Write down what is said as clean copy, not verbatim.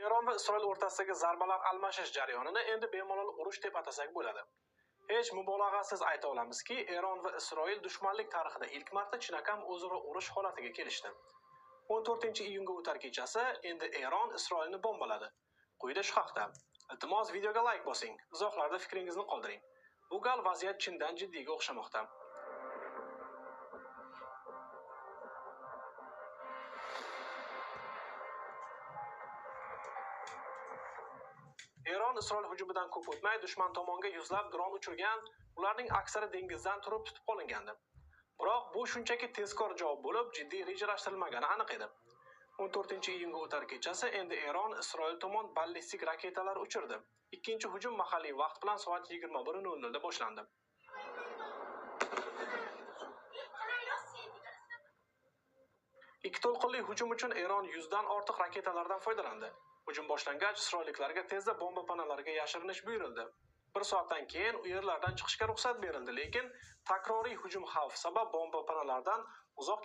Eron va Isroil o'rtasidagi zarbalar almashish jarayonini endi bemalol urush deb atasak bo'ladi. Hech mubolag'asiz ayta olamizki, Eron va Isroil dushmanlik tarixida ilk marta chinakam o'zaro urush holatiga kelishdi. 14-iyunga o'tar kechasi endi Eron Isroilni bombaladi. Quyida shu haqda. Iltimos, videoga like bosing, izohlarda fikringizni qoldiring. Bu gal vaziyat chindan jiddiyga o'xshamoqda. Eron Isroil hujumidan ko'p o'tmay dushman tomonga yuzlab dron uchirgan, ularning aksari dengizdan turib tutib qolingandi. Biroq bu shunchaki tezkor javob bo'lib, jiddiy rejalashtirilmagani aniq edi. 14-iyunga o'tar kechasi endi Eron Isroil tomon ballistik raketalar uchirdi. Ikkinchi hujum mahalliy vaqt bilan soat 21:00 da boshlandi. Ikki to'lqinli hujum uchun Eron 100 dan ortiq raketalardan foydalandi. Hujum boshlangach, isroilliklarga tezda bomba panalariga yashirinish buyurildi. Bir soatdan keyin u yerlardan chiqishga ruxsat berildi, lekin takroriy hujum xavfi sabab bomba panalardan uzoq